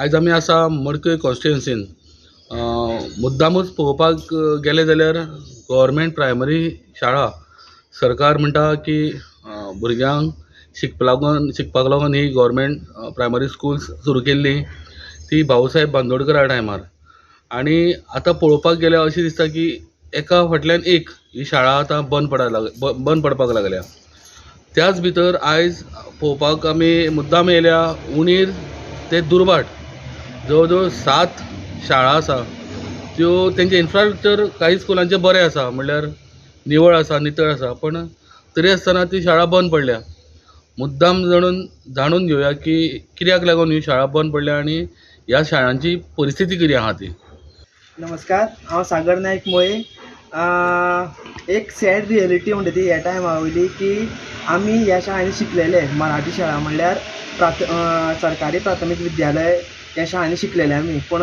आयज आमी आसा मडकय कॉन्स्टिट्युएन्सीन. मुद्दामूच पळोवपाक गेले जाल्यार गव्हर्मेंट प्रायमरी शाळा, सरकार म्हणटा की भुरग्यांक शिकपाक लागून ही गव्हर्मेंट प्रायमरी स्कुल्स सुरू केल्ली ती भाऊसाहेब बांदोडकरा टायमार. आनी आतां पळोवपाक गेल्यार अशें दिसता की एका फाटल्यान एक ही शाळा आतां बंद पडपाक लागल्या. त्याच भितर आयज पळोवपाक आमी मुद्दाम येयल्या, उणीर ते दुर्भाट जवळ जवळ 7 शाळा आसा. त्यो तेंचे इन्फ्रास्ट्रक्चर काही स्कुलांचें बरें आसा, म्हणल्यार निवळ आसा, नितळ आसा, पण तरी आसतना ती शाळा बंद पडल्या. मुद्दाम जाणून घेवया की कित्याक लागून ही शाळा बंद पडल्या आनी ह्या शाळांची परिस्थिती कितें आहा ती. नमस्कार, हांव सागर नायक मोये. एक सॅड रियलिटी म्हणटा ती ह्या टायमा वयली की आमी ह्या शाळांनी शिकलेले. मराठी शाळा म्हणल्यार सरकारी प्राथमीक विद्यालय ह्या शाळांनी शिकलेले आमी. पूण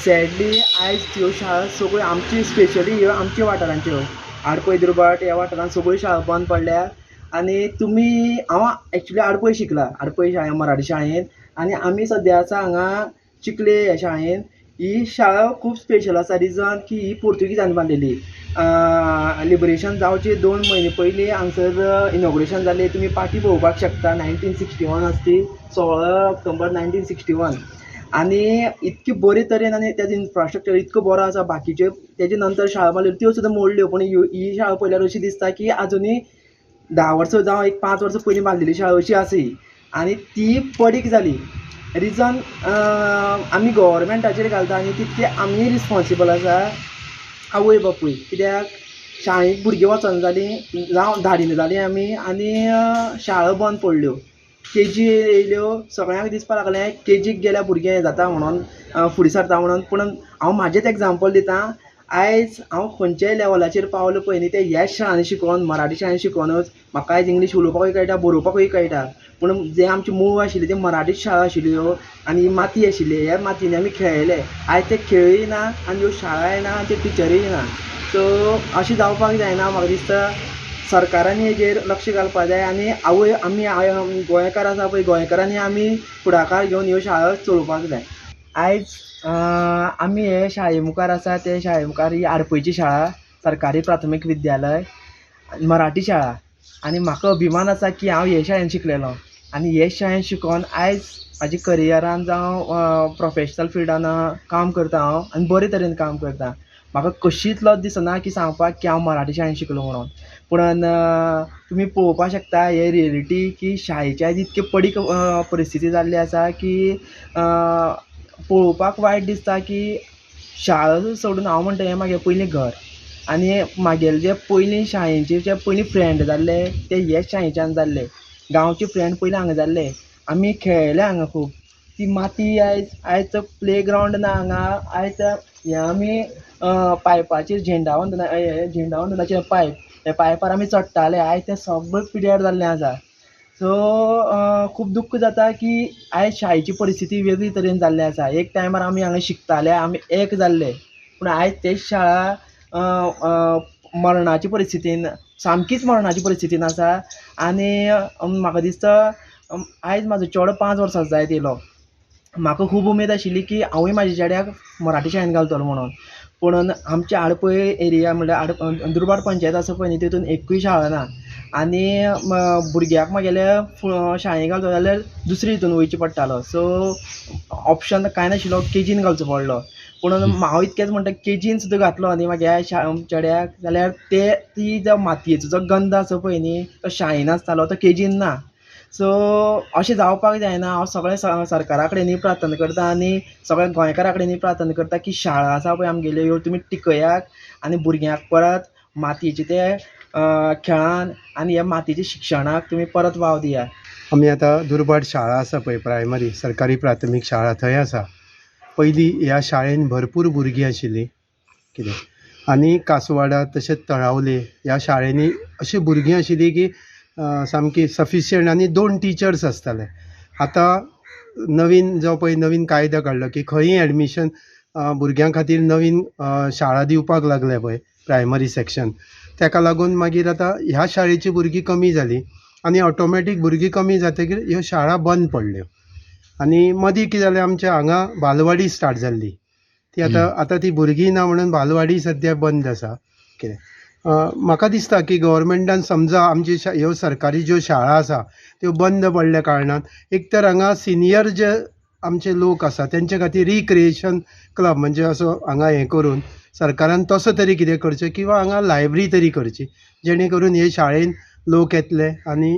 सॅडली आयज ह्यो शाळा सगळ्यो आमची, स्पेशली ह्यो आमच्या वाठारांच्यो, आडपय दुर्भाट ह्या वाठारांत सगळ्यो शाळा बंद पडल्या. आनी तुमी, हांव एक्चुली आडपय शिकला, आडपय शाळे मराठी शाळेंत, आनी आमी सद्या आसा हांगा चिखले ह्या शाळेंत. ही शाळा खूब स्पेशल आसा, रिजन की ही पोर्तुगीजांनी बांदिल्ली. लिबरेशन जावचे 2 म्हयने पयलीं हांगसर इनॉग्रेशन जालें. तुमी पाटी पळोवपाक शकता, 1961 आसा ती, 16 ऑक्टोबर 1961. आनी इतकी बरे तरेन आनी तेजो इन्फ्रास्ट्रक्चर इतको बरो आसा. बाकीच्यो तेजे नंतर शाळा बांदल्यो त्यो सुद्दां मोडल्यो, पूण ही शाळा पळयल्यार अशी दिसता की आजुनूय 10 वर्सां जावं एक 5 वर्सां पयलीं बांदलेली शाळा अशी आसा ही. आनी ती पडीक जाली. रिजन आमी गव्हर्मेंटाचेर घालता आनी तितके आमी रिस्पोन्सिबल आसा आवय बापूय, कित्याक शाळेक भुरगीं वचना जालीं, जावं धाडिना जालीं आमी, आनी शाळा बंद पडल्यो. केजी येयल्यो, सगळ्यांक दिसपाक लागलें केजीक गेल्यार भुरगें हें जाता म्हणून, फुडें सरता म्हणून. पूण हांव म्हाजेंच एग्जाम्पल दिता, आयज हांव खंयच्याय लेवलाचेर पावलो पळय न्ही, ते ह्याच शाळांनी शिकोवन, मराठी शाळेंत शिकोवनूच म्हाका आयज इंग्लीश उलोवपाकूय कळटा, बरोवपाकूय कळटा. पूण जे आमची मूळ आशिल्ली ती मराठी शाळा आशिल्ल्यो आनी माती आशिल्ली, ह्या मातयेन आमी खेळ्ळेले. आयज ते खेळय ना आनी ह्यो शाळाय ना आनी ते टिचरीय ना. सो अशें जावपाक जायना. म्हाका दिसता सरकारान हेजेर लक्ष घालपाक जाय आनी आवय आमी गोंयकार आसा पळय, गोंयकारांनी आमी फुडाकार घेवन ह्यो शाळा चलोवपाक जाय. आयज आमी हे शाळे मुखार आसा, ते शाळे मुखार ही आडपयची शाळा, सरकारी प्राथमीक विद्यालय, मराठी शाळा. आनी म्हाका अभिमान आसा की हांव हे शाळेन शिकलेलो आनी हे शाळेन शिकोन आयज म्हाजे करियरान जावं प्रोफेशनल फिल्डान काम करता हांव आनी बरे तरेन काम करता. म्हाका कशीच लज दिसना की सांगपाक की हांव मराठी शाळेन शिकलो म्हणून. पूण तुमी पळोवपाक शकता हे रियलिटी की शाळेची आयज इतकी पडीक परिस्थिती जाल्ली आसा की पळोवपाक वायट दिसता की शाळा सोडून हांव म्हणटा हें म्हागेलें पयलीं घर आनी म्हागेले जे पयलीं शाळेचे जे पयलीं फ्रेंड जाल्ले ते हेच शाळेच्यान जाल्ले. गांवचे फ्रेंड पयलीं हांगा जाल्ले, आमी खेळ्ळेले हांगा खूब. ती माती आयज, आयज प्ले ग्रावंड ना हांगा. आयज हें आमी पायपाचेर झेंडा वंदना, झेंडा वंदनाचे पायप, त्या पायपार आमी चडटाले. आयज तें सगळें पिड्ड्यार जाल्लें आसा. सो खूब दुख्ख जाता की आयज शाळेची परिस्थिती वेगळी तरेन जाल्ली आसा. एक टायमार आमी हांगा शिकताले, आमी एक जाल्ले, पूण आयज तेच शाळा मरणाचे परिस्थितीन, सामकीच मरणाचे परिस्थितीन आसा. आनी म्हाका दिसता आयज म्हाजो चेडो 5 वर्सां जायत येयलो. म्हाका खूब उमेद आशिल्ली की हांवूय म्हाज्या चेड्याक मराठी शाळेन घालतलो म्हणून. पूण आमचे आडपय एरिया म्हणल्यार दुर्भाट पंचायत आसा पळय न्ही, तितून एकूय शाळा ना. आनी भुरग्याक म्हागेल्या शाळेन घालतलो जाल्यार दुसरे हितून वयचें पडटालो. सो ऑप्शन कांय नाशिल्लो, केजीन घालचो पडलो. पूण हांव इतकेंच म्हणटा, केजीन सुद्दां घातलो न्ही म्हागे चेड्याक जाल्यार ते ती जो मातयेचो जो गंध आसा पळय न्ही, तो शाळेन आसतालो, तो केजीन ना. सो अशें जावपाक जायना. हांव सगळें सरकारा कडेनूय प्रार्थना करता आनी सगळ्या गोंयकारा कडेनूय प्रार्थना करता की शाळा आसा पळय आमगेल्यो ह्यो तुमी टिकयात आनी भुरग्यांक परत मातयेचे ते खेळान आनी ह्या मातयेच्या शिक्षणाक तुमी परत वाव दियात. आमी आतां दुर्भाट शाळा आसा पळय, प्रायमरी सरकारी प्राथमीक शाळा, थंय आसा. पयलीं ह्या शाळेन भरपूर भुरगीं आशिल्लीं कितें, आनी कासवाडा तशेंच तळावले ह्या शाळेंनी अशीं भुरगीं आशिल्लीं की सामकी सफिशियंट आनी 2 टिचर्स आसताले. आतां नवीन जो पळय नवीन कायदो काडलो की खंयी एडमिशन भुरग्यां खातीर नवीन शाळा दिवपाक लागले पळय प्रायमरी सेक्शन, ताका लागून मागीर आतां ह्या शाळेची भुरगीं कमी जालीं आनी ऑटोमॅटीक भुरगीं कमी जातकीर ह्यो शाळा बंद पडल्यो. आनी मदीं कितें जालें, आमच्या हांगा बालवाडी स्टार्ट जाल्ली, ती आतां आतां ती भुरगीं ना म्हणून बालवाडी सद्या बंद आसा. कितें म्हाका दिसता की गव्हर्मेंटान समजा आमची ह्यो सरकारी ज्यो शाळा आसा त्यो बंद पडल्या कारणान एक तर हांगा सिनियर जे आमचे लोक आसा तेंचे खातीर रिक्रिएशन क्लब म्हणजे असो हांगा हें करून सरकारान तसो तरी कितें करचें किंवां हांगा लायब्ररी तरी करची, जेणे करून हे शाळेन लोक येतले आनी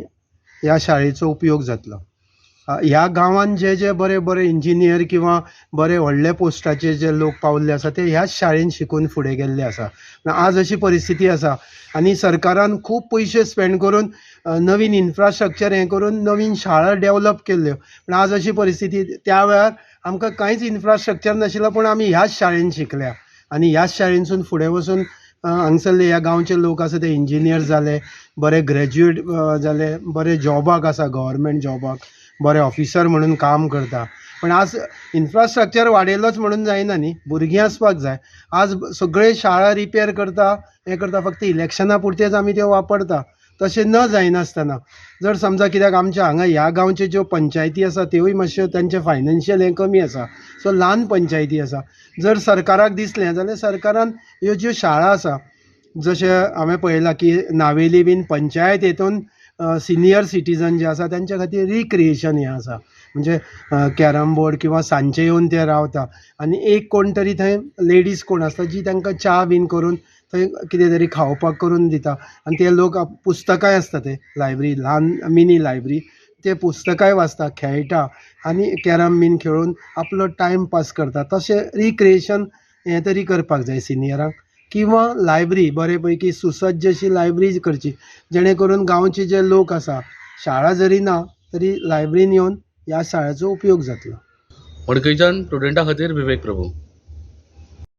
ह्या शाळेचो उपयोग जातलो. ह्या गांवांत जे जे बरे बरे इंजिनियर किंवां बरे व्हडले पोस्टाचेर जे लोक पावल्ले आसा ते ह्याच शाळेन शिकून फुडें गेल्ले आसा. आज अशी परिस्थिती आसा आनी सरकारान खूब पयशे स्पेंड करून नवीन इन्फ्रास्ट्रक्चर हें करून नवीन शाळा डेवलप केल्ल्यो, पूण आज अशी परिस्थिती, त्या वेळार आमकां कांयच इन्फ्रास्ट्रक्चर नाशिल्लो, पूण आमी ह्याच शाळेन शिकल्या आनी ह्याच शाळेनसून फुडें वचून हांगसरले ह्या गांवचे लोक आसा ते इंजिनियर जाले, बरे ग्रॅज्युएट जाले, बरे जॉबाक आसा, गव्हर्मेंट जॉबाक बरे ऑफिसर म्हणून काम करता. पण आज इन्फ्रास्ट्रक्चर वाडयलोच म्हणून जायना न्ही, भुरगीं आसपाक जाय. आज सगळे शाळा रिपेर करता, हें करता, फक्त इलेक्शना पुरतेच आमी त्यो वापरता. तशें न जायनासतना जर समजा, कित्याक आमच्या हांगा ह्या गांवच्यो ज्यो पंचायती आसा त्योय मातश्यो तांचें फायनान्शियल हें कमी आसा, सो ल्हान पंचायती आसा. जर सरकाराक दिसलें जाल्यार सरकारान ह्यो ज्यो शाळा आसा, जशें हांवें पळयलां की नावेली बीन पंचायत हेतून सिनियर सिटीजन जे आसा तेंच्या खातीर रिक्रिएशन हें आसा, म्हणजे कॅरम बोर्ड किंवां सांजचे येवन ते रावता आनी एक कोण तरी थंय लेडीज कोण आसता जी तांकां च्या बीन करून थंय कितें तरी खावपाक करून दिता आनी ते लोक पुस्तकांय आसता, ते लायब्ररी, ल्हान मिनी लायब्ररी, ते पुस्तकांय वाचता, खेळटा आनी कॅरम बीन खेळून आपलो टायम पास करता. तशें रिक्रिएशन हें तरी करपाक जाय सिनियरांक, किंवां लायब्ररी बरे पैकी सुसज्ज अशी लायब्ररी करची, जेणे करून गांवचे जे लोक आसा, शाळा जरी ना तरी लायब्ररीन येवन ह्या शाळेचो उपयोग जातलो. मडकयच्यान प्रुडंटा खातीर विवेक प्रभू.